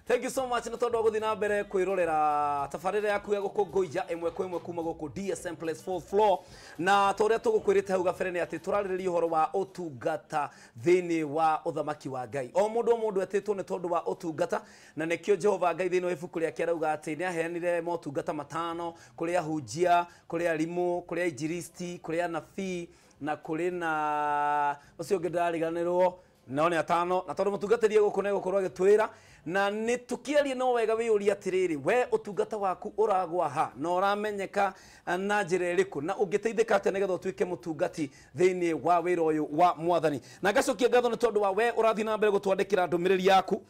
Thank you so much nĩ tondũ wa gũthiĩ na mbere kwĩrorera tabarĩra yaku ya gũkũngũiya ĩmwe kwa ĩmwe kuma gũkũ DSM Plus fourth floor. Na ta ũrĩa tũgũkwĩrĩte hau gabere nĩ atĩ tũrarĩrĩria ũhoro wa ũtungata thĩinĩ wa ũthamaki wa Ngai. O mũndũ o mũndũ etĩtwo nĩ tondũ wa ũtungata, na nĩkĩo Jehova Ngai thĩinĩ wa ibuku rĩake arauga atĩ nĩ aheanire motungata matano kũrĩ ahunjia, kũrĩ arimũ, kũrĩ ainjiristi, kũrĩ anabii, na kũrĩ na ũcio ũngĩ ndĩrariganĩrwo no nĩ atano. Na tondũ mũtungatĩri gũkũ nĩ egũkorwo agĩtwĩra na nĩ tũkĩarie, no wega wĩyũrie atĩrĩrĩ, we ũtungata waku ũragwa ha na ũramenyeka na njĩra ĩrĩkũ, na ũngĩteithĩka atĩa nĩgetha ũtuĩke mũtungati thĩinĩ wa wĩra ũyũ wa Mwathani. Na ngacokia ngatho nĩ tondũ wa we ũrathiĩ na mbere gũtwandĩkĩra ndũmĩrĩri yaku.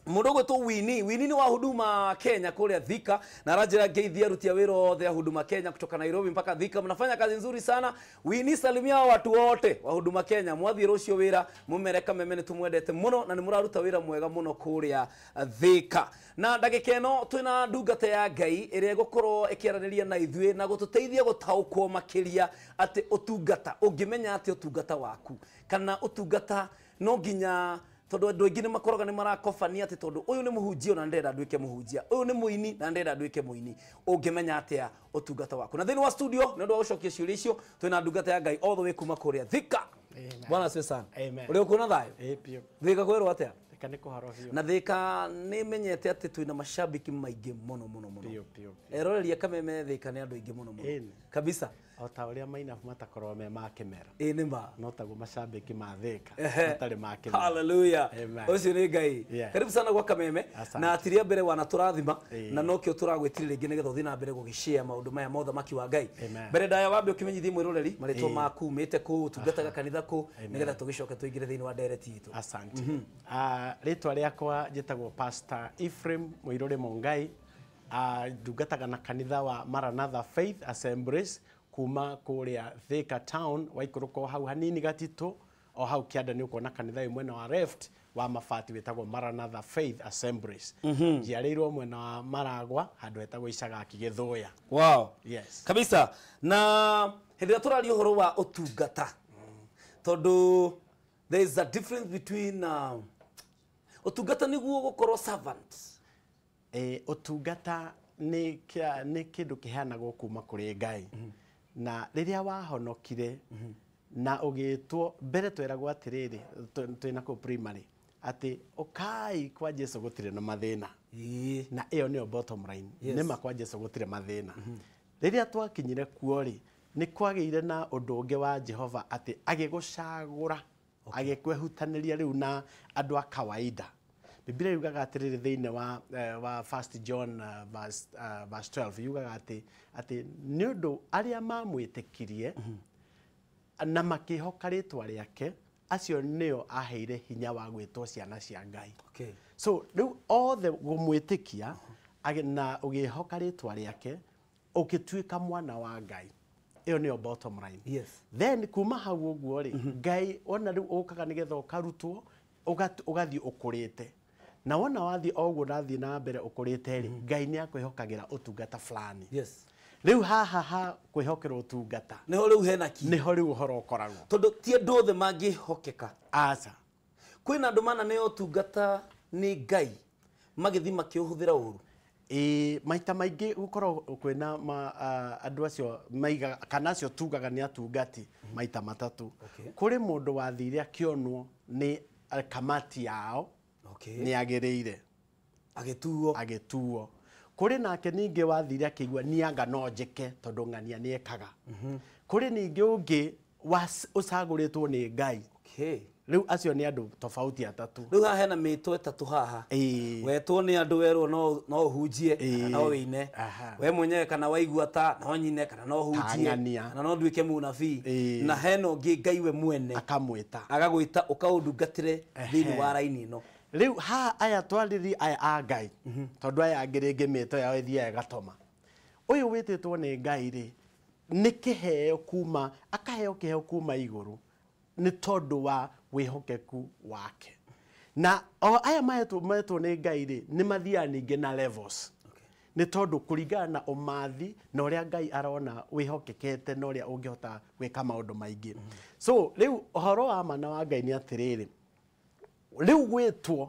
Mũndũ ũgwĩtwo Wini, Wini nĩ wa Huduma Kenya kũrĩa Thika, na aranjĩra ngeithia aruti a wĩra othe a Huduma Kenya kutoka Nairobi mpaka Thika, mnafanya kazi nzuri sana. Wini, salimia watu wote wa Huduma Kenya, mwathiĩ rũciũ wĩra mũmere Kameme nĩ tũmwendete mũno na nĩ mũraruta wĩra mwega mũno kũrĩa Thika. Na ndagĩka ĩno twĩna ndungata ya Ngai ĩrĩa ĩgũkorwo ĩkĩaranĩria na ithuĩ na gũtũteithia gũtaũkwo makĩria atĩ ũtungata, ũngĩmenya atĩ ũtungata waku kana ũtungata no nginya, tondũ andũ aingĩ nĩ makoraga nĩ marakobania atĩ tondũ ũyũ nĩ mũhunjia na ndĩrenda nduĩke mũhunjia, ũyũ nĩ mũini na ndĩrenda nduĩke mũini. Ũngĩmenya atĩa ũtungata waku? Na thĩinĩ wa studio nĩ ũndũ wa gũcokia ciũria icio twĩna ndungata ya Ngai all the way kuma kũrĩa Thika. Amen. Bwana asifiwe sana. Amen. Ũrĩ ũkuona thayũ? Ĩ biũ. Thika kwĩrwo atĩa? Thika nĩ kũhoro biũ. Na Thika nĩ menyete atĩ twĩna mashabiki maingĩ mũno mũno mũno. Biũ biũ. Eroreria Kameme Thika nĩ andũ aingĩ mũno mũno. Ĩni. Kabisa. O ta ũrĩa mainabu matakoragwo me ma kĩmera. Ĩ nĩ ma. No taguo macambĩki ma Thika Ehe. matarĩ ma kĩmera. Hallelujah. Amen. Ũcio nĩ Ngai. Yeah. Karibu sana gwa Kameme. Asante. Na atiria mbere wanatũrathima Ĩĩ. na nokĩo tũragwĩtire rĩngĩ nĩgetha ũthiĩ na mbere gũgĩshare maũndũ maya ma ũthamaki wa Ngai. Amen. Mbere ndaya wambe ũkĩmenyithie mwĩroreri marĩtwa Ĩĩ. maku, umĩte kũ, ũtungataga kanitha kũ, Amen. nĩgetha tũgĩcoke tũingĩre thĩinĩ wa ndereti itũ. Asante. Rĩtwa rĩakwa njĩtagwo Pastor Ephraim Mũirũrĩ Mũngai. Ndungataga na kanitha wa Maranatha Faith Assemblies kuma kũrĩa Thika Town, waikũrũka o hau hanini gatitũ o hau kĩanda nĩ ũkuona kanitha wĩ mwena wa left wa mabati wĩtagwo Maranatha Faith Assemblies. Njiarĩirwo mwena wa Maragwa handũ hetagwo Icagaki Gĩthũya. Wow. Yes. Kabisa. Na hĩndĩ ĩrĩa tũraria ũhoro wa ũtungata, tondũ there is a difference between ũtungata nĩguo gũkorwo servant. Ũtungata nĩ nĩ kĩndũ kĩheanagwo kuma kũrĩ Ngai. Na rĩrĩa wahonokire na ũgĩtwo mbere tweragwo atĩrĩrĩ twĩna kũu primary atĩ ũkai kwa Jesu gũtirĩ na mathĩna. Ĩĩ. Na ĩyo nĩyo bottom line. Yes. Nĩma kwa Jesu gũtirĩ mathĩna. Rĩrĩa twakinyire kuo rĩ, nĩ kwagĩire na ũndũ ũngĩ wa Jehova atĩ agĩgũcagũra, agĩkwehutanĩria rĩu na andũ a kawaida. Biblia yugaga atĩrĩrĩ thĩinĩ wa wa First John verse 12 yugaga atĩ atĩ nĩ ũndũ arĩa mamwĩtĩkirie na makĩhoka rĩtwa rĩake, acio nĩo aheire hinya wa gwĩtwo ciana cia Ngai. Okay. So rĩu othe gũmwĩtĩkia na ũgĩhoka rĩtwa rĩake ũgĩtuĩka mwana wa Ngai. Ĩyo nĩyo bottom line. Yes. Then kuma hau ũguo rĩ, Ngai ona rĩu ũkaga nĩgetha ũkarutwo ũgathiĩ ũkũrĩte. Na wona wathiĩ o ũguo ũrathiĩ na mbere ũkũrĩte rĩ, Ngai nĩ akwĩhokagĩra ũtungata fulani. Yes. Rĩu haha ha kwĩhokerwo ũtungata Nĩho rĩu hena ki. nĩho rĩu ũhoro ũkoragwo. Tondũ ti andũ othe mangĩhokeka. Aca. Kwĩna andũ mananeo ũtungata nĩ Ngai magĩthiĩ makĩũhũthĩra ũru. Ĩĩ, maita maingĩ gũkoragwo kwĩna andũ acio maigaga kana acio tugaga nĩ atungati maita matatũ. Okay. Kũrĩ mũndũ wathire akĩonwo nĩ kamati yao Okay. nĩ agĩrĩire Agĩtuo. Agĩtuo. Kũrĩ nake ningĩ wathire akĩigua niĩ anga no njĩke tondũ ng'ania nĩ ekaga. Kũrĩ ningĩ ũngĩ ũcagũrĩtwo nĩ Ngai. Okay. Rĩu acio nĩ andũ tofauti atatũ. Rĩu haha hena mĩtwa ĩtatũ haha. Ĩĩ. Wetwo nĩ andũ werwo no ũhunjie kana Ĩĩ. no wĩine. Aha. We mwenyewe kana waigua ta no nyine kana no hunjie Ng'ania. kana no nduĩke mũnabii. Ĩĩ. Na hena ũngĩ Ngai we mwene akamwĩta. Agagwĩta ũkaũndungatĩre thĩinĩ wa raini ĩno. Rĩu haha aya twarĩri aya a Ngai tondũ aya angĩ rĩngĩ mĩto yao ĩthiaga ĩgatoma. Ũyũ wĩtĩtwo nĩ Ngai rĩ, nĩ kĩheo kuma, akaheo kĩheo kuma igũrũ nĩ tondũ wa wĩhokeku wake. Na o aya metwo nĩ Ngai rĩ, nĩ mathiaga ningĩ na levels. Okay. Nĩ tondũ kũringana na ũmathi na ũrĩa Ngai arona wĩhokekete na ũrĩa ũngĩhota gwĩka maũndũ maingĩ. So rĩu ũhoro wa mana wa Ngai nĩ atĩrĩrĩ, rĩu gwĩtwo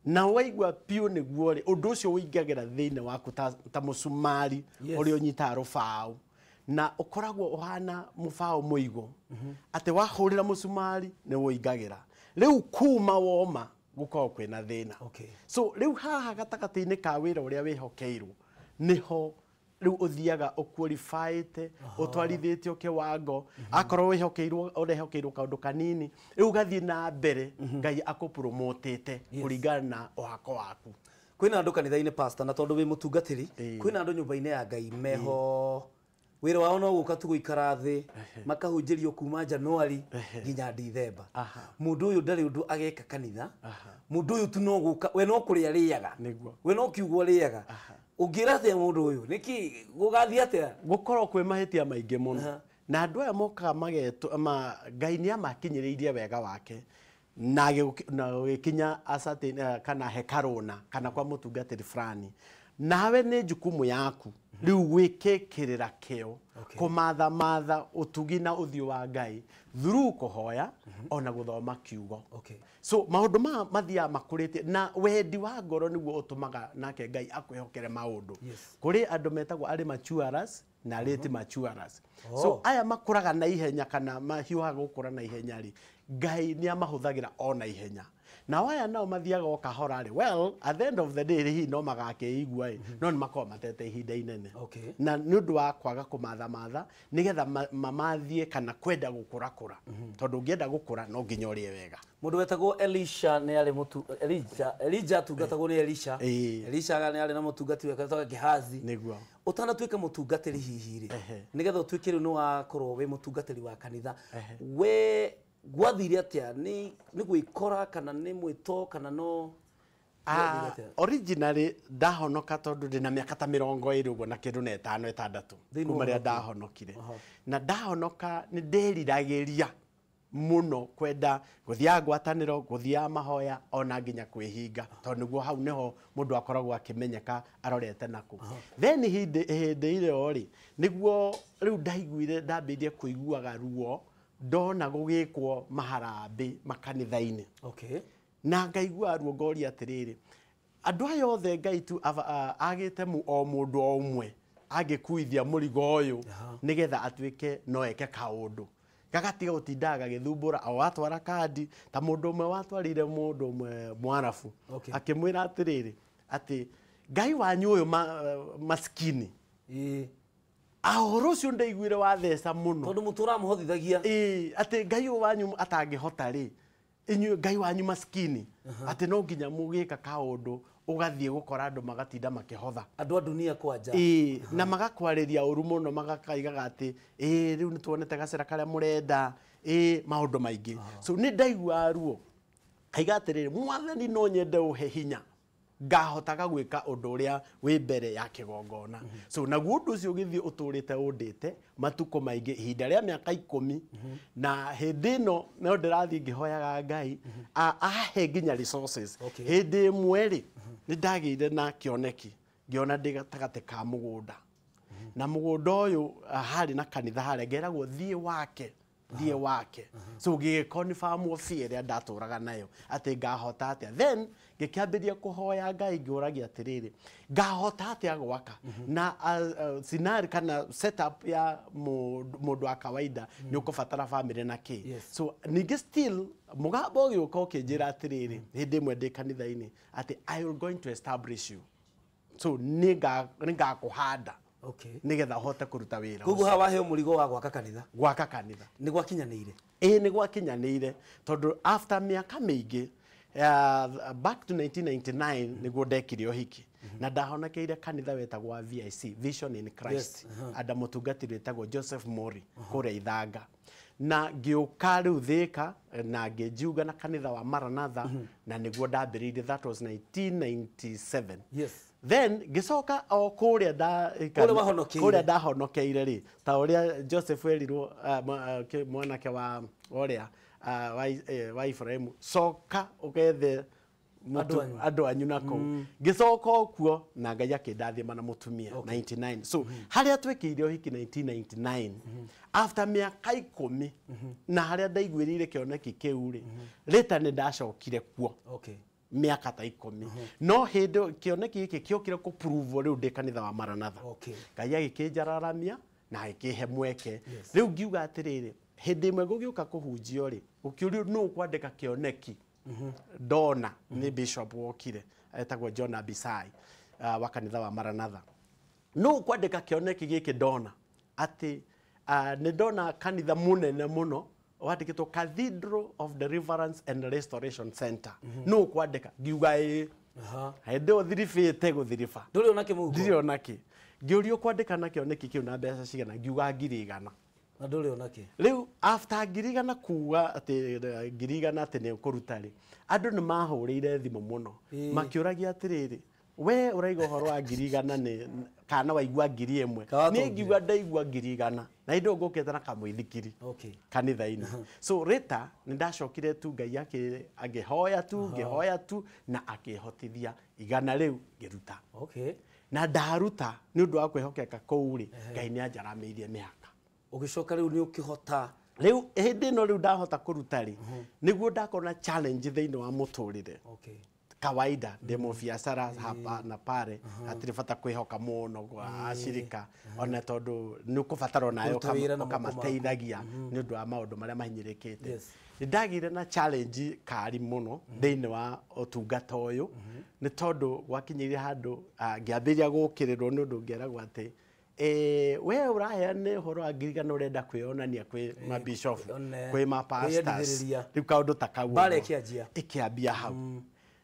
Na waigua piũ nĩguo rĩ, ũndũ ũcio ũingagĩra thĩinĩ waku ta mũcumari ũrĩa ũnyitaga rũbaũ, na ũkoragwo ũhana mũbaũ mũigũ, atĩ wahũrĩra mũcumari nĩ ũingagĩra. Rĩu kuma woma gũkoragwo kwĩna thĩna. So rĩu haha gatagatĩ-inĩ ka wĩra ũrĩa wĩhokeirwo nĩho rĩu ũthiaga ũqualifyĩte, ũtwarithĩtio kĩwango, akorwo wĩhokeirwo ũrehokeirwo kaũndũ kanini, rĩu ũgathiĩ na mbere Ngai akũpromotĩte kũringana na ũhako waku. Kwĩna andũ kanitha-inĩ pastor, na tondũ wĩ mũtungatĩri, kwĩna andũ nyũmba-inĩ ya Ngai meho wĩra wao no gũka tu gũikara thĩ makahunjĩrio kuma Januari nginya Dithemba. Mũndũ ũyũ ndarĩ ũndũ ageka kanitha, mũndũ ũyũ tu no gũka, we no kũrĩa arĩaga, we no kiugo arĩaga. Ũngĩra atĩa mũndũ ũyũ? Nĩkĩ gũgathiĩ atĩa? Gũkorwo kwĩ mahĩtia maingĩ mũno. Na andũ aya mokaga magetwo Ngai nĩ amakinyĩrĩirie wega wake na gũgĩkinya kana hekarũna kana kwa mũtungatĩri fulani, nawe nĩ jukumu yaku rĩu gwĩkĩkĩrĩra kĩo kũmathamatha ũtugi na ũthiũ wa Ngai through kũhoya ona gũthoma kiugo. So maũndũ maya mathiaga makũrĩte na wendi wa ngoro nĩguo ũtũmaga nake Ngai akwĩhokere maũndũ. Kũrĩ andũ metagwo arĩ maturers na late maturers. So aya makũraga na ihenya kana mahiũhaga gũkũra na ihenya rĩ, Ngai nĩ amahũthagĩra o na ihenya. Na aya nao mathiaga o kahora rĩ, well at the end of the day hihi no magakĩigua ĩ, no nĩ makoragwo matete ihinda inene. Na nĩ ũndũ wa kwaga kũmathamatha nĩgetha mamathiĩ kana kwenda gũkũrakũra, tondũ ũngĩenda gũkũra no nginya ũrĩe wega. Mũndũ wetagwo Elisha nĩ arĩ Elijah atungatagwo nĩ Elisha. Elisha nĩ arĩ na mũtungati wake wetagwo Gehazi. Nĩguo. Ũtanatuĩka mũtungatĩri hihi rĩ, nĩgetha ũtuĩke rĩu nĩ wakorwo wĩ mũtungatĩri wa kanitha, we gwathire atĩa? Nĩ gwĩkora kana nĩ mwĩto kana no Originally ndahonoka tondũ ndĩna mĩaka ta 20 ũguo na kĩndũ na 5 6 kuma rĩrĩa ndahonokire. Na ndahonoka nĩ nderiragĩria mũno kwenda gũthiaga ngwatanĩro, gũthiaga mahoya ona nginya kwĩhinga, tondũ nĩguo hau nĩho mũndũ akoragwo akĩmenyeka arorete nakũ. Then hĩndĩ ĩyo rĩ, nĩguo rĩu ndaiguire ndambĩrĩirie kũiguaga ruo ndona gũgĩkwo maharambĩ makanitha-inĩ. Na ngaigua ruo ngoria atĩrĩrĩ, andũ aya othe Ngai tu agĩte o mũndũ o ũmwe angĩkuithia mũrigo ũyũ nĩgetha atuĩke no eke kaũndũ, gagatiga gũtindaga gagĩthumbũra o watwara kandi ta mũndũ ũmwe watwarire mũndũ ũmwe Mwarabu, akĩmwĩra atĩrĩrĩ atĩ Ngai wanyu ũyũ maskini ũhoro ũcio ndaiguire watheca mũno tondũ mũtũramũhotithagia atĩ Ngai ũyũ wanyu atangĩhota rĩ, inyuĩ Ngai wanyu maskini atĩ no nginya mũgĩka kaũndũ ũgathiĩ gũkora andũ magatinda makĩhotha andũ a dunia kwanja, na magakwarĩria ũru mũno, magakaigaga atĩ rĩu nĩ tuonete gacĩra karĩa mũrenda, maũndũ maingĩ. So nĩ ndaigua ruo kaiga atĩrĩrĩ, Mwathani no nyende ũhe hinya ngahotaga gwĩka ũndũ ũrĩa wĩ mbere ya kĩgongona. So naguo ũndũ ũcio ũgĩthiĩ ũtũrĩte ũndĩte matukũ maingĩ, ihinda rĩa mĩaka 10, na hĩndĩ ĩno no ndĩrathiĩ ngĩhoyaga Ngai ahe nginya resources. Hĩndĩ ĩmwe rĩ, nĩ ndagĩire na kĩoneki ngĩona ndĩ gatagatĩ ka mũgũnda, na mũgũnda ũyũ harĩ na kanitha harĩa ngeragwo thiĩ wake, thiĩ wake. So gĩgĩconfirm fear ĩrĩa ndatũraga nayo atĩ ngahota atĩa. Then ngĩkĩambĩrĩria kũhoya Ngai ngĩũragia atĩrĩrĩ, ngahota atĩa gwaka na scenario kana setup ya mũndũ wa kawaida nĩ ũkũbatara family na kĩ. So ningĩ still mũgambo ũgĩũka ũkĩnjĩra atĩrĩrĩ, hĩndĩ ĩmwe ndĩ kanitha-inĩ atĩ I will going to establish you. So nĩ ngakũhanda nĩgetha ũhote kũruta wĩra. Koguo haha waheo mũrigo wa gwaka kanitha. Gwaka kanitha. Nĩ gwakinyanĩire? Ĩĩ nĩ gwakinyanĩire, tondũ after mĩaka mĩingĩ, back to 1999 nĩguo ndekire ũhiki, na ndahonokeire kanitha wetagwo wa VIC, Vision in Christ, anda mũtungatĩri wetagwo Joseph Mori kũrĩa Ithanga. Na ngĩũka rĩu Thĩka na ngĩnjiunga na kanitha wa Maranatha, na nĩguo ndambĩrĩirie, that was 1997. Then ngĩcoka o kũrĩa ndahonokeire rĩ, ta ũrĩa Joseph erirwo mwanake wa ũrĩa wa Ibrahimu, coka ũgethe andũ anyu nakũu. Ngĩcoka o kuo na Ngai akĩndathima na mũtumia 99. So harĩa twĩkĩire ũhiki 1999, after mĩaka 10, na harĩa ndaiguĩrĩire kĩoneki kĩu rĩ, later nĩ ndacokire kuo. mĩaka ta 10 no hĩndĩ kĩoneki gĩkĩ kĩokire kũ prove rĩu ndĩ kanitha wa Maranatha. Ngai agĩkĩnjararamia na agĩkĩhe mweke. Rĩu ngiuga atĩrĩrĩ, hĩndĩ ĩmwe gũgĩũka kũhunjio rĩ, gũkĩũrio nũ kwandĩka kĩoneki ndona nĩ bishop wokire etagwo John Abisai wa kanitha wa Maranatha. Nũ kwandĩka kĩoneki gĩkĩ ndona atĩ nĩ ndona kanitha mũnene mũno wandĩkĩtwo Cathedral of Deliverance and Restoration Center. Nũ kwandĩka ngiuga ĩĩ. Hĩndĩ ĩyo thiribĩte gũthiriba ndũrĩ ona kĩmũhuko, ndirĩ ona kĩ. Ngĩũrio kwandĩka na kĩoneki kĩu na mbeca cigana, ngiuga 100,000. Na ndũrĩ ona kĩ. Rĩu after 100,000 kuga atĩ 100,000 atĩ nĩ ũkũruta rĩ, andũ nĩ mahũrĩire thimũ mũno makĩũragia atĩrĩrĩ, we ũraiga ũhoro wa 100,000 nĩ kana waigua 1,000? Niĩ ngiuga ndaigua 100,000 na hĩndĩ ĩyo ngũkĩte na kamũithikiri kanitha-inĩ. So later nĩ ndacokire tu Ngai akĩhoya tu ngĩhoya tu na akĩhotithia 100 rĩu ngĩruta. Na ndaruta nĩ ũndũ wa kwĩhokeka kũu rĩ, Ngai nĩ anjaramĩirie mĩhaka. Ũgĩcoka rĩu nĩ ũkĩhota rĩu hĩndĩ ĩno rĩu ndahota kũruta rĩ, nĩguo ndakorwo na challenge thĩinĩ wa mũtũrĩre. Kawaida ndĩ mũbiacara hapa na pale, hatirĩ bata kwĩhoka mũno kwa ashirika ona tondũ nĩ ũkũbatara onawe ũkamateithagia nĩ ũndũ wa maũndũ marĩa mahinyĩrĩkĩte. Nĩ ndagĩire na challenge kari mũno thĩinĩ wa ũtungata ũyũ nĩ tondũ gwakinyĩire handũ ngĩambĩrĩria gũkĩrĩrwo nĩ ũndũ ngĩeragwo atĩ we ũraheana ũhoro wa 100,000 ũrenda kwĩonania kwĩ mabishofu kwĩ mapastors, rĩu kaũndũ ta kau ĩkĩambia hau.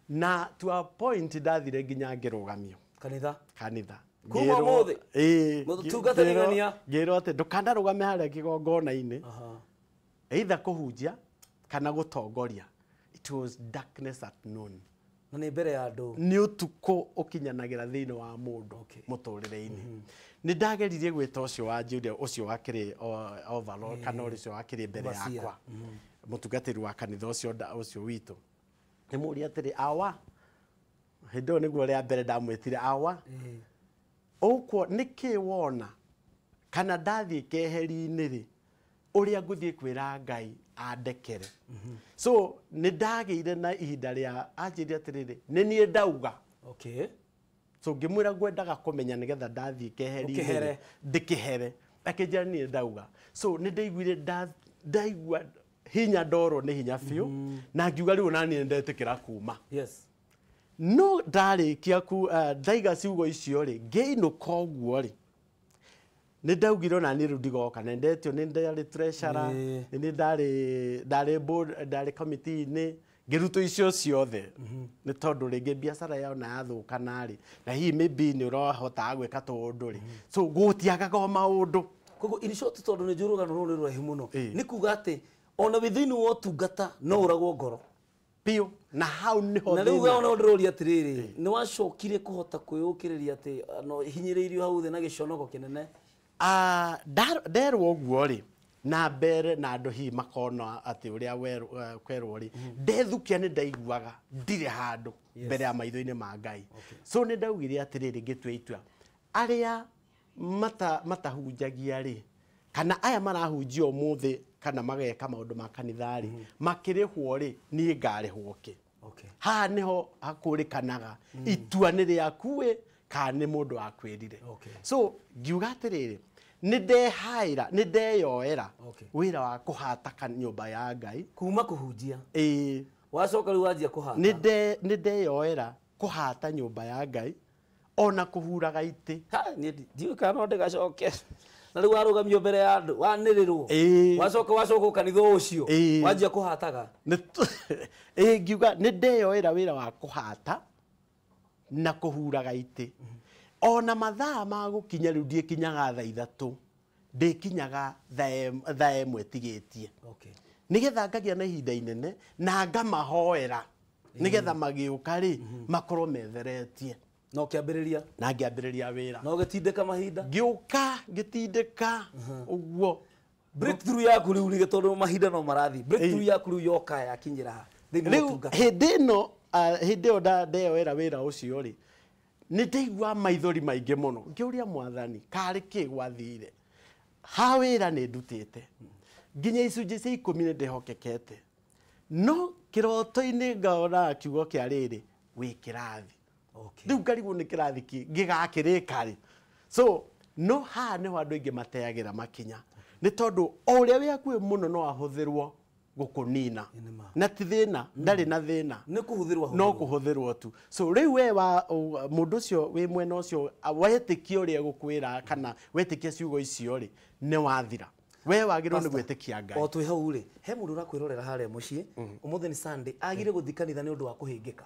Na to a point ndathire nginya ngĩrũgamio kanitha kuma ũmũthĩ mũtungatĩri ngĩrwo atĩ ndũkanarũgame harĩa kĩgongona-inĩ either kũhunjia kana gũtongoria. It was darkness at noon. Na nĩ mbere ya andũ, nĩ ũtukũ ũkinyanagĩra thĩinĩ wa mũndũ mũtũrĩre-inĩ. Nĩ ndageririe gwĩta ũcio wa Julia ũcio wakĩrĩ overall kana ũcio wakĩrĩ mbere yakwa mũtungatĩri wa kanitha ũcio witũ. Nĩ mũũria atĩrĩ, awa, hĩndĩ ĩyo nĩguo rĩa mbere ndamwĩtire awa, ũkwo nĩkĩ wona kana ndathiĩ keheri-inĩ rĩ ũrĩa ngũthiĩ kwĩra Ngai andekere. So nĩ ndagĩire na ihinda rĩa anjĩrire atĩrĩrĩ, nĩ niĩ ndauga. So ngĩmwĩra ngwendaga kũmenya nĩgetha ndathiĩ keheri-inĩ ndĩkĩhere, akĩnjĩra niĩ ndauga. So nĩ ndaiguire ndaigua hinya ndorwo nĩ hinya biũ na ngiuga rĩu ona niĩ ndetĩkĩra kuma. No ndarĩkia ndaiga ciugo icio rĩ, ngĩinũka ũguo rĩ, nĩ ndaugire ona niĩ rĩu ndigoka, na ndetio nĩ ndarĩ treasurer, nĩ ndarĩ board, ndarĩ committee-inĩ, ngĩrutwo icio ciothe nĩ tondũ rĩngĩ biacara yao na yathũka narĩ na hihi maybe nĩ ũrahotaga gwĩka tũũndũ rĩ, so gũtiagaga o maũndũ. Koguo in short tondũ nĩ njũĩ rũgano rũrũ nĩ rũraihu mũno, nĩ kuga atĩ ona wĩ thĩinĩ wa ũtungata no ũragwo ngoro biũ, na hau nĩho na rĩu ona ndĩroria atĩrĩrĩ, nĩ wacokire kũhota kwĩyũkĩrĩria atĩ no hinyĩrĩirio hau thĩ na gĩconoko kĩnene? Nderwo ũguo rĩ, na mbere na andũ hihi makona atĩ ũrĩa kwerwo rĩ, ndethukia nĩ ndaiguaga ndirĩ handũ mbere ya maitho-inĩ ma Ngai. So nĩ ndaugire atĩrĩrĩ, ngĩtua itua arĩa matahunjagia rĩ, kana aya marahunjia ũmũthĩ kana mageka maũndũ ma kanitha rĩ, makĩrĩhwo rĩ, niĩ ngarĩhwo kĩ? Haha nĩho hakũrĩkanaga itua nĩ rĩaku ĩ kana nĩ mũndũ wakwĩrire. So ngiuga atĩrĩrĩ, nĩ ndehaĩra, nĩ ndeyoera wĩra wa kũhata nyũmba ya Ngai kuma kũhunjia. Ĩĩ, wacoka rĩu wanjia kũhata. Nĩ ndeyoera kũhata nyũmba ya Ngai ona kũhuraga itĩ. Niĩ ndiũĩ kana no ndĩgacoke. Na rĩu warũgamio mbere ya andũ wanĩrĩrwo, wacoka kanitha ũcio wanjia kũhataga. Ĩĩ, ngiuga nĩ ndeyoera wĩra wa kũhata na kũhuraga itĩ. Ona mathaa ma gũkinya rĩu ndiĩkinyaga thaa 3, ndĩkinyaga thaa 1 tigĩtie, nĩgetha ngagĩa na ihinda inene na ngamahoera nĩgetha magĩũka rĩ makorwo metheretie. Na ũkĩambĩrĩria? Na ngĩambĩrĩria wĩra. Na ũgĩtindĩka mahinda? Ngĩũka ngĩtindĩka ũguo. Breakthrough yaku rĩu rĩ, tondũ mahinda no marathiĩ, breakthrough yaku rĩu yoka yakinyĩra ha thĩinĩ wa ũtungata? Hĩndĩ ĩno, hĩndĩ ĩyo ndeyoera wĩra ũcio rĩ, nĩ ndaigua maithori maingĩ mũno, ngĩũria Mwathani karĩ kĩ gwathire ha wĩra nĩ ndutĩte nginya icunjĩ cia 10 nĩ ndĩhokekete, no Kĩroto-inĩ ngona kiugo kĩa rĩrĩ wĩ kĩrathi. Okay. Rĩu ngarigwo nĩ kĩrathi kĩ gĩgakĩrĩka rĩ. So no haha nĩho andũ aingĩ mateagĩra makinya nĩ tondũ o ũrĩa wĩ hakuhĩ mũno no ahũthĩrwo gũkũnina. Nĩ ma. Na ti thĩna, ndarĩ na thĩna, Nĩ kũhũthĩrwo. No kũhũthĩrwo tu. So rĩu we wa mũndũ ũcio wĩ mwena ũcio wetĩkia ũrĩa egũkwĩra kana wetĩkia ciugo icio rĩ, nĩ wathira. We wagĩrĩirwo nĩ gwĩtĩkia Ngai. O twĩ hau rĩ, he mũndũ ũrakwĩrorera harĩa mũciĩ, ũmũthĩ nĩ Sunday, agire gũthiĩ kanitha nĩ ũndũ wa kũhĩngĩka.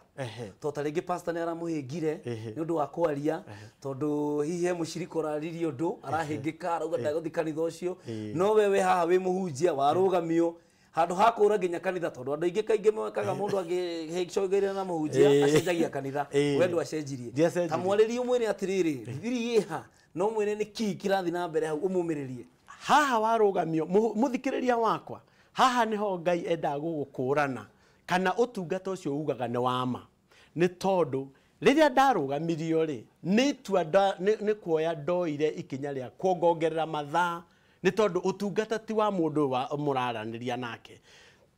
To ta rĩngĩ pastor nĩ aramũhĩngire nĩ ũndũ wa kwaria, tondũ hihi he mũcirika ũraririe ũndũ arahĩngĩka, arauga ndagũthiĩ kanitha ũcio. No we wĩ haha wĩ mũhunjia warũgamio handũ ha kũra nginya kanitha, tondũ andũ aingĩ kaingĩ mekaga mũndũ angĩcogeria na mũhunjia acenjagia kanitha. We ndwacenjirie. Ndiacenjirie. Ta mwarĩrie ũmwĩre atĩrĩrĩ, thiri ĩha no mwĩre nĩ kĩ kĩrathiĩ na mbere hau, ũmũmĩrĩrie. Haha warũgamio, mũthikĩrĩria wakwa, haha nĩho Ngai endaga gũgũkũrana kana ũtungata ũcio ugaga nĩ wama, nĩ tondũ rĩrĩa ndarũgamirio rĩ, nĩ itua nĩ kuoya ndoire ikinya rĩa kuongongerera mathaa, nĩ tondũ ũtungata ti wa mũndũ wa mũraranĩria nake.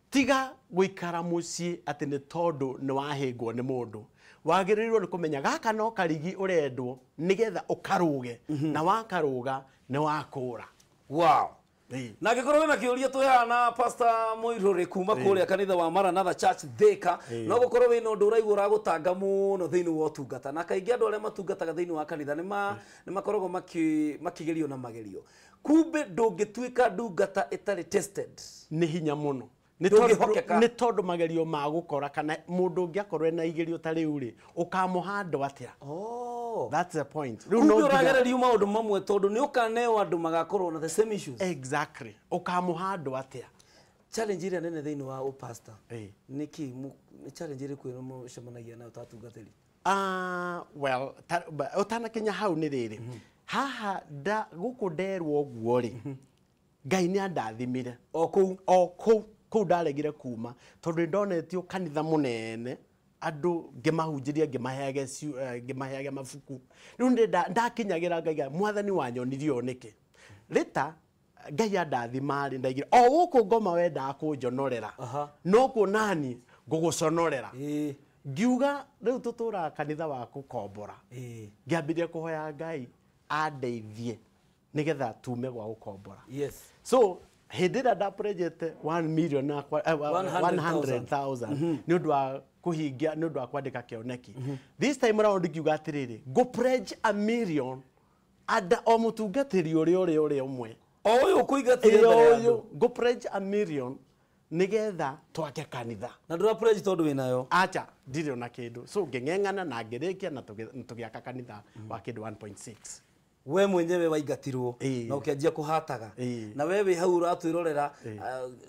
Tiga gũikara mũciĩ atĩ nĩ tondũ nĩ wahĩngwo nĩ mũndũ. Wagĩrĩirwo nĩ kũmenya gaka no karigi ũrendwo nĩgetha ũkarũge, na wakarũga nĩ wakũra. Wow. Ĩĩ. Na angĩkorwo wĩna kĩũria, twĩ haha na Pastor Mũirũrĩ kuma kũrĩa kanitha wa Maranatha Church Thika. No gũkorwo wĩna ũndũ ũraigua ũragũtanga mũno thĩinĩ wa ũtungata, na kaingĩ andũ arĩa matungataga thĩinĩ wa kanitha nĩ makoragwo makĩgerio na magerio. Kumbe ndũngĩtuĩka ndungata ĩtarĩ tested. Nĩ hinya mũno. Nĩ Ndũngĩhokeka. tondũ, nĩ tondũ magerio ma gũkora kana mũndũ ũngĩ akorwo ena igerio ta rĩu rĩ, ũkamũhandwo atĩa? Oh. That's the point. Rĩu Kumbe no nginya ũragererio maũndũ mamwe tondũ nĩ ũkaneo andũ magakorwo na the same issues. Exactly. Ũkamũhandwo atĩa? Challenge ĩrĩa nene thĩinĩ wa ũpastor nĩ kĩ? Nĩ challenge ĩrĩkũ ĩno mũcemanagia nayo ta atungatĩri? Ah, well, ũtanakinya hau nĩ rĩrĩ, haha nda gũkũ nderwo ũguo rĩ, Ngai nĩ andathimire. O kũu. O kũu kũu ndaregire kuma, tondũ nĩ ndonetio kanitha mũnene, andũ ngĩmahunjĩria, ngĩmaheage mabuku. Rĩu nĩ ndakinyagĩra ngaiga, Mwathani wanyonirie ũũ nĩkĩ? Rĩta Ngai andathima rĩ, ndaigire o gũkũ ngoma wendaga kũnjonorera, no kuonani ngũgũconorera. Ngiuga rĩu tũtũraga kanitha wa gũkombora. Ngĩambĩrĩria kũhoya Ngai andeithie nĩgetha tume gwa gũkombora. So hĩndĩ ĩrĩa ndapurejete 1 million na 100,000. 100,000 nĩ ũndũ wa kũhingia, nĩ ũndũ wa kwandĩka kĩoneki, this time round ngiuga atĩrĩrĩ, ngũ pledge a million anda o mũtungatĩri ũrĩa ũmwe. O ũyũ ũkũingatire mbere ya ũyũ andũ. Ngũ pledge a million nĩgetha twake kanitha. Na ndũra pledge tondũ wĩnayo? Acha, ndirĩ ona kĩndũ. So ngĩng'eng'ana na ngĩrĩkia na tũgĩaka kanitha wa kĩndũ 1.6. We mwenyewe waingatirwo na ũkĩanjia kũhataga. Na we wĩ hau ũratwĩrorera,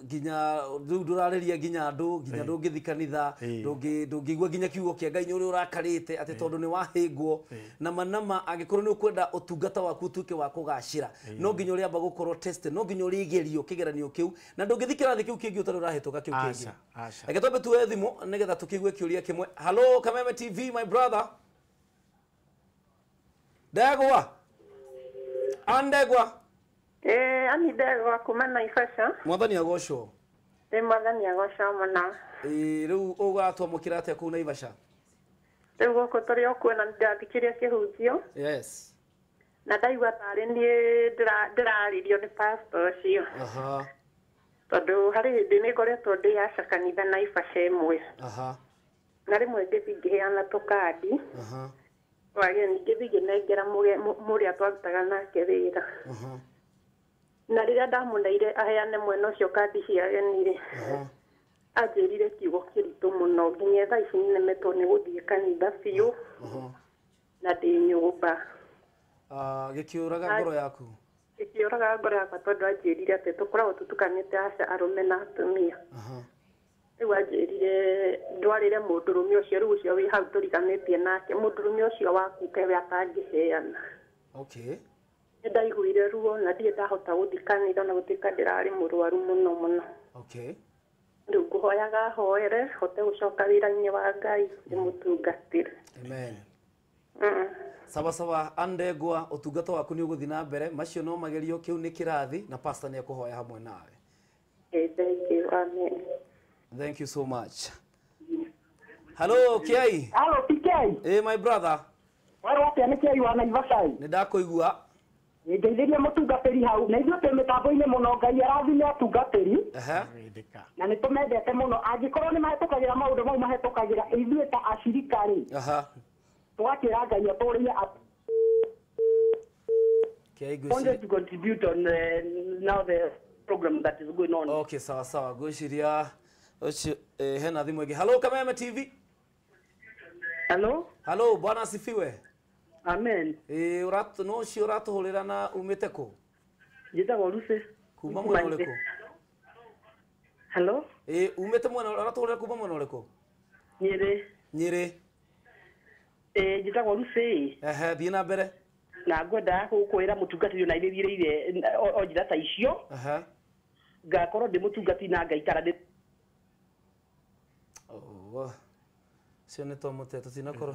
nginya rĩu ndũrarĩria nginya andũ, nginya ndũngĩthi kanitha, ndũngĩigua nginya kiugo kĩa Ngai, nĩ ũrĩa ũrakarĩte atĩ tondũ nĩ wahĩngwo. Na manama angĩkorwo nĩ ũkwenda ũtungata waku ũtuĩke wa kũgacĩra, no nginya ũrĩamba gũkorwo tested, no nginya ũrĩgerio kĩgeranio kĩu, na ndũngĩthi kĩrathi kĩu kĩngĩ ũtarĩ ũrahĩtũka kĩu kĩngĩ. Aca, aca. Reke twambe tuoe thimũ nĩgetha tũkĩigue kĩũria kĩmwe. Hello, Kameme TV, my brother Ndegwa. Andegwa. Ani Ndegwa kuma Naivasha. Mwathani agocwo. Nĩ Mwathani agocwo mũno. Ĩĩ, rĩu ũgatwamũkĩra atĩa kũu Naivasha? Rĩu gũkũ tũrĩ o kuo na ndathikirie kĩhunjio. Na ndaigua tarĩ niĩ ndĩrarĩrio nĩ pastor ũcio. Tondũ harĩ hĩndĩ nĩ ngoretwo ndĩ aca kanitha Naivasha ĩmwe. Na rĩmwe ngĩthiĩ ngĩheana tũkandi. Wageni ngĩthiĩ ngĩnengera mũrĩa twarutaga nake wĩra. Na rĩrĩa ndamũneire aheane mwena ũcio kandi cia ageni rĩ, anjĩrire kiugo kĩritũ mũno nginya thaa ici nĩnemetwo nĩ gũthiĩ kanitha biũ. Na ndĩ nyũmba. Ah, gĩkĩũraga ngoro yaku? Gĩkĩũraga ngoro yakwa tondũ anjĩrire atĩ tũkoragwo tũtukanĩte aca arũme na atumia. Rĩu anjĩrire ndwarĩre mũndũrũme ũcio, rĩu ũcio wĩ hau tũriganĩtie nake, mũndũrũme ũcio waku kewe atangĩheana. Nĩ ndaiguire ruo na ndirĩ ndahota gũthiĩ kanitha ona gũtuĩka ndĩrarĩ mũrwaru mũno mũno. Rĩu ngũhoyaga hoere hote gũcoka wĩra-inĩ wa Ngai ndĩmũtungatĩre. Amen. Sawa sawa, Andegwa, ũtungata waku nĩ ũgũthiĩ na mbere, macio no magerio, kĩu nĩ kĩrathi na pastor nĩ ekũhoya hamwe nawe. Thank you. Amen. Thank you so much. Hello, Kiai. Hello, PK. Hey, my brother. Waro atia nĩ Kiai wa Naivasha. Nĩ ndakũigua. Ngeithĩria mũtungatĩri hau na ithuĩ twĩ mĩtambo-inĩ mũno Ngai arathime atungatĩri. Na nĩ tũmendete mũno angĩkorwo nĩ mahetũkagĩra maũndũ mau mahetũkagĩra ithuĩ ta acirika rĩ. Tũgakĩra Ngai atũrĩie. Wanted to contribute on now the program that is going on. Okay, sawa sawa. Ngwĩciria ũcio hena thimũ ĩngĩ. Hello, Kameme TV. Hello. Hello, Bwana asifiwe. Amen. No ũcio ũratũhũrĩra na umĩte kũ? Njĩtagwo Lucy. Kuma mwena ũrĩkũ? Hello. Umĩte mwena ũratũhũrĩra kuma mwena ũrĩkũ? Nyĩrĩ. Nyĩrĩ. Njĩtagwo Lucy. Ehe, thiĩ na mbere. Na ngwenda gũkwĩra mũtungatĩri ona ithuĩ thiĩrĩire o njĩra ta icio. Ngakorwo ndĩ mũtungati na ngaikara ndĩ. Oh. Cio nĩ twamũte tũtinakorwo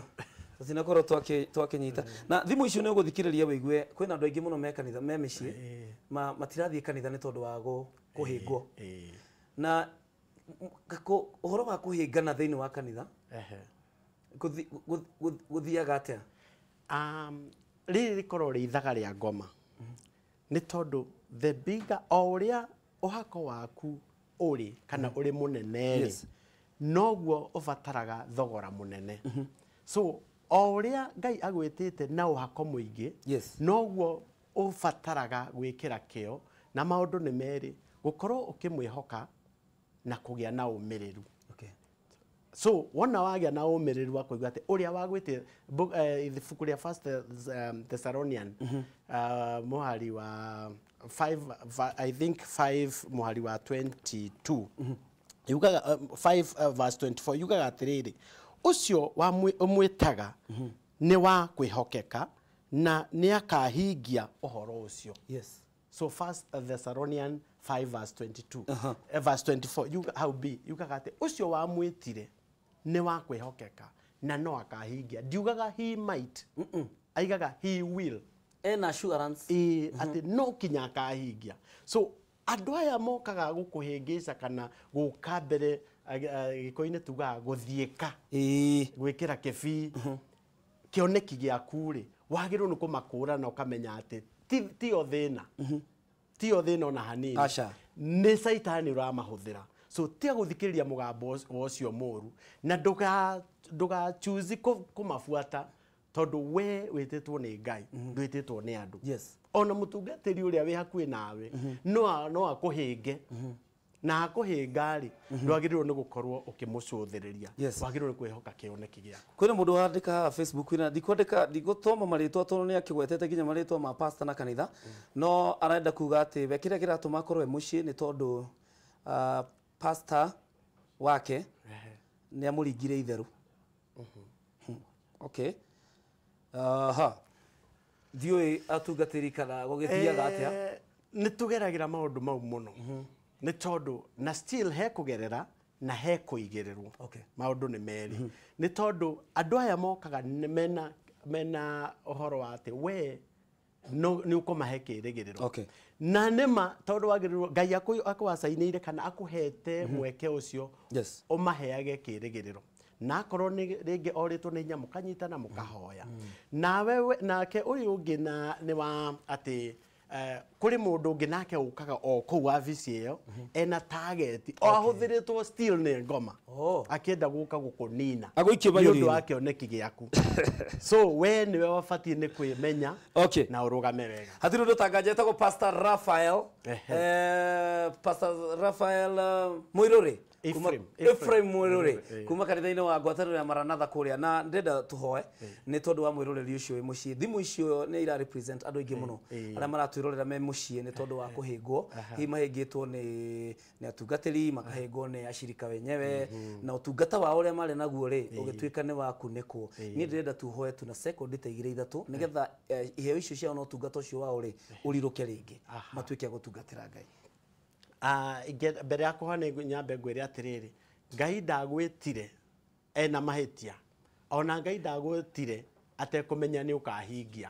twakĩnyita. Na thimũ icio nĩ ũgũthikĩrĩria wĩigue kwĩna andũ aingĩ mũno me kanitha me mĩciĩ matirathiĩ kanitha nĩ tondũ wa kũhĩngwo. Na ũhoro wa kũhĩngana thĩinĩ wa kanitha gũthiaga atĩa? Rĩrĩ rĩkorwo rĩ ithaga rĩa ngoma nĩ tondũ the bigger o ũrĩa ũhako waku ũrĩ kana ũrĩ mũnene rĩ noguo ũbataraga thogora mũnene. So o ũrĩa Ngai agwĩtĩte na ũhako mũingĩ noguo ũbataraga gwĩkĩra kĩo na maũndũ nĩ merĩ gũkorwo ũkĩmwĩhoka na kũgĩa na ũmĩrĩru. So wona wagĩa na ũmĩrĩru wa kũigua atĩ ũrĩa wagwĩtĩte ibuku rĩa First Thessalonian mũhari wa 5 I think 5 mũhari wa 22 yugaga 5 verse 24 yugaga atĩrĩrĩ ũcio ũmwĩtaga nĩ wa kwĩhokeka na nĩ akahingia ũhoro ũcio. Yes. So First Thessalonian 5 verse 22 verse 24 yuga how be yugaga atĩ ũcio wamwĩtire nĩ wa kwĩhokeka na no akahingia. Ndiugaga he might. Aigaga he will. Ena assurance. Atĩ no kinya akahingia. So andũ aya mokaga gũkũhĩngĩca kana gũka mbere gĩko-inĩ tugaga gũthiĩka gwĩkĩra kĩbii kĩoneki gĩaku rĩ wagĩrĩirwo nĩ kũmakũra na ũkamenya atĩ tio thĩna tio thĩna ona hanini nĩ caitani ũramahũthĩra. So tiga gũthikĩrĩria mũgambo ũcio mũru na ndũgachuzi kũmabuata tondũ we wĩtĩtwo nĩ Ngai ndwĩtĩtwo nĩ andũ. Ona mũtungatĩri ũrĩa wĩ hakuhĩ nawe no akũhĩnge na akũhĩnga rĩ ndwagĩrĩirwo nĩ gũkorwo ũkĩmũcũthĩrĩria wagĩrĩirwo nĩ kwĩhoka kĩoneki gĩaku. Kwĩna mũndũ wandĩka haha Facebook na ndikwandĩka ndigũthoma marĩtwa tondũ nĩ akĩgwetete nginya marĩtwa ma pastor na kanitha no arenda kuga atĩ we kĩrĩa kĩratũma akorwo e mũciĩ nĩ tondũ pastor wake nĩ amũringire itherũ. Okay. Aha. Ndiũĩ atungatĩri kana gũgĩthiaga atĩa? Nĩ tũgeragĩra maũndũ mau mũno nĩ tondũ na still he kũgerera na he kũigĩrĩrwo. Maũndũ nĩ merĩ nĩ tondũ andũ aya mokaga mena ũhoro wa atĩ we nĩ ũkũmahe kĩrĩgĩrĩro na nĩma tondũ wagĩrĩirwo Ngai akũacainĩire kana akũhete mweke ũcio ũmaheage kĩrĩgĩrĩro na akorwo nĩ rĩngĩ orĩtwo nĩ hinya mũkanyitana mũkahoya nawe nake ũyũ ũngĩ na nĩ wa atĩ kũrĩ mũndũ ũngĩ nake ũkaga o kũu wabici ĩyo ena target o ahũthĩrĩtwo still nĩ ngoma akĩenda gũka gũkũnina nĩ ũndũ wa kĩoneki gĩaku. So we nĩwe wabatiĩ nĩ kwĩmenya na ũrũgame wega. Hatirĩ ũndũ tanganja etagwo Pastor Raphael Pastor Raphael Muiruri Ephraim Muiruri kuma kanitha-inĩ wa ngwatanĩro ya Maranatha kũrĩa na ndĩrenda tũhoe nĩ tondũ wa mwĩroreri ũcio wĩ mũciĩ. Thimũ icio nĩ ira represent andũ aingĩ mũno arĩa maratwĩrorera me mũciĩ nĩ tondũ wa kũhĩngwo hihi mahĩngĩtwo nĩ atungatĩri makahĩngwo nĩ acirika wenyewe na ũtungata wao ũrĩa marĩ naguo rĩ ũgĩtuĩka nĩ wa kunĩkwo. Niĩ ndĩrenda tuhoe tu na sekondi ta igĩrĩ ithatũ nĩgetha iheo icio ciao na ũtungata ũcio wao rĩ ũrirũke rĩngĩ matuĩke a gũtungatĩra Ngai. Mbere ya kũhoya nĩ nyambe ngwĩre atĩrĩrĩ Ngai ndagwĩtire ena mahĩtia ona Ngai ndagwĩtire atekũmenya nĩ ũkahingia.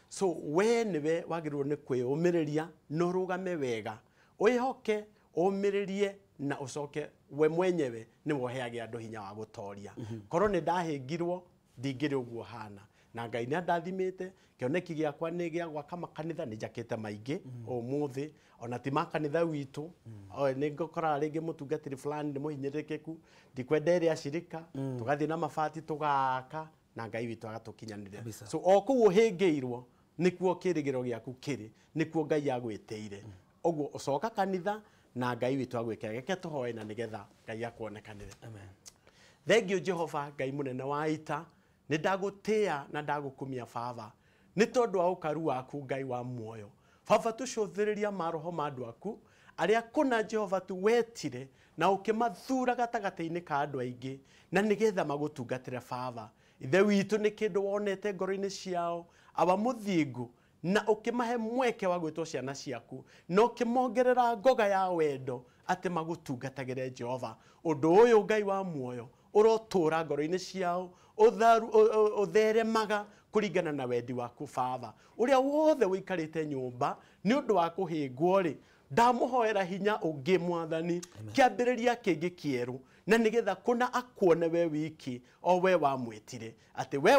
So we nĩwe wagĩrĩirwo nĩ kwĩyũmĩrĩria na ũrũgame wega wĩhoke ũmĩrĩrie na ũcoke we mwenyewe nĩwe ũheage andũ hinya wa gũtoria. Korwo nĩ ndahĩngirwo ndingĩrĩ ũguo hana, na Ngai nĩ andathimĩte. Kĩoneki gĩakwa nĩ gĩa gwaka makanitha, nĩ njakĩte maingĩ ũmũthĩ, ona ti makanitha witũ. Nĩ ngũkoraga rĩngĩ mũtungatĩri fulani nĩ mũhinyĩrĩrĩku, ndikwenda ĩrĩa acirika, tũgathiĩ na mabati tũgaka na Ngai witũ agatũkinyanĩria. So o kũu ũhĩngĩirwo nĩkuo kĩrĩgĩro gĩaku kĩrĩ, nĩkuo Ngai agwĩtĩire. Ũguo ũcoka kanitha na Ngai witũ agwĩkĩra. Reke tũhoe na nĩgetha Ngai akuonekanĩre. Amen. Thengiũ Jehova Ngai mũnene wa ita, nĩ ndagũtĩĩa na ndagũkumia Baba, nĩ tondũ wa ũkaru waku Ngai wa muoyo. Baba, tũcũthĩrĩria maroho ma andũ aku arĩa kũna Jehova tu wetire na ũkĩmathura gatagatĩ-inĩ ka andũ aingĩ, na nĩgetha magũtungatĩre Baba. Ithe witũ nĩ kĩndũ wonete ngoro-inĩ ciao, awa mũthingu, na ũkĩmahe mweke wa gwĩtwo ciana ciaku, na ũkĩmongerera ngoga ya wendo atĩ magũtungatagĩre Jehova. Ũndũ ũyũ Ngai wa muoyo ũrotũra ngoro-inĩ ciao, ũtheremaga kũringana na wendi waku Baba. Ũrĩa wothe ũikarĩte nyũmba nĩ ũndũ wa kũhĩngwo rĩ, ndamũhoera hinya ũngĩ Mwathani, kĩambĩrĩria kĩngĩ kĩerũ, na nĩgetha kũna akuone we wiki o we wamwĩtire, atĩ we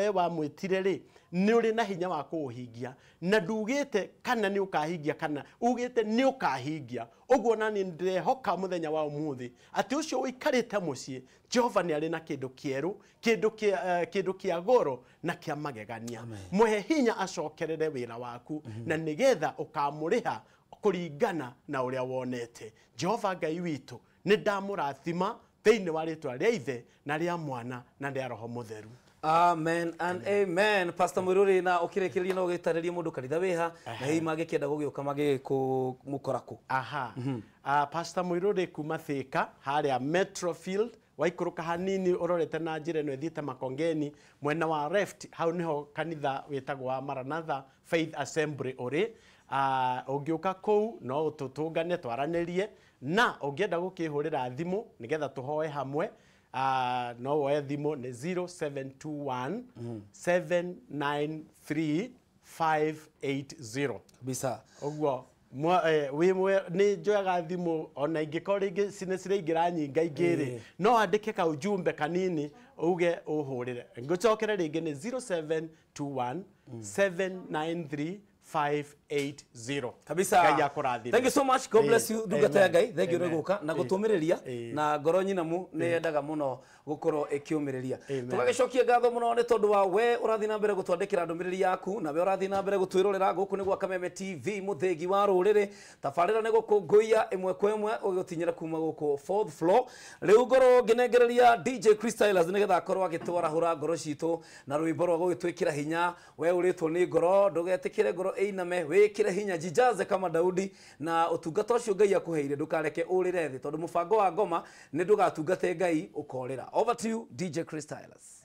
wamwĩtire rĩ nĩ ũrĩ na hinya wa kũũhingia, na ndugĩte kana nĩ ũkahingia, kana ugĩte nĩ ũkahingia. Ũguo nani ndĩrehoka mũthenya wa ũmũthĩ atĩ ũcio ũikarĩte mũciĩ Jehova nĩ arĩ na kĩndũ kĩerũ, kĩndũ kĩa goro na kĩa magegania. Mũhe hinya acokerere wĩra waku, na nĩgetha ũkamũrĩha kũringana na ũrĩa wonete. Jehova Ngai witũ, nĩ ndamũrathima thĩinĩ wa rĩtwa rĩa Ithe na rĩa Mwana na rĩa Roho Mũtheru. Amen and amen. Pastor Muiruri, na ũkĩrĩkĩrĩria no ũgĩtarĩrie mũndũ kanitha wĩha, na hihi mangĩkĩenda gũgĩũka magĩkũmũkora kũ? Aha. Pastor Muiruri kuma Thika harĩa Metrofield, waikũrũka hanini ũrorete na njĩra ĩno ĩthiĩte Makongeni mwena wa left, hau nĩho kanitha wĩtagwo wa Maranatha Faith Assembly ũrĩ. Ũngĩũka kũu no tũtũngane twaranĩrie, na ũngĩenda gũkĩhũrĩra thimũ nĩgetha tũhoe hamwe, no woe thimũ nĩ 0721 793 580. Kabisa. Ũguo nĩ njoyaga thimũ ona ingĩkorwo rĩngĩ nĩ ciraingĩra nyingaingĩ rĩ, no andĩke kaujumbe kanini uge ũhũrĩre. Ngũcokere rĩngĩ nĩ 0721 793 580. Kabisa. Ngai akũrathime. Thank you so much. God bless you. Ndungata ya Ngai. Thank you nĩ gũka na gũtũmĩrĩria na ngoro nyinamu nĩ yendaga mũno gũkorwo ĩkĩũmĩrĩria. Tũgagĩcokia ngatho mũno nĩ tondũ wa we ũrathiĩ na mbere gũtwandĩkĩra ndũmĩrĩri yaku, na we ũrathiĩ na mbere gũtwĩrorera. Gũkũ nĩ gwa Kameme TV, mũthĩgi wa rũrĩrĩ. Tabarĩra nĩ gũkũngũiya ĩmwe kwa ĩmwe ũgĩgũtinyĩra kuma gũkũ fourth floor. Rĩu ngorwo ngĩnengereria DJ Chris Stylus nĩgetha akorwo agĩtwarahũra ngoro citũ na rwĩmbo rwa gũgĩtwĩkĩra hinya. We ũrĩtwo nĩ ngoro, ndũgetĩkĩre ngoro ĩiname, wĩkĩre hinya, jijaze kama Daudi, na ũtungata ũcio Ngai akũheire ndũkareke ũrĩre thĩ, tondũ mũbango wa ngoma nĩ ndũgatungate Ngai ũkorĩra. Over to you DJ Chris Stylus.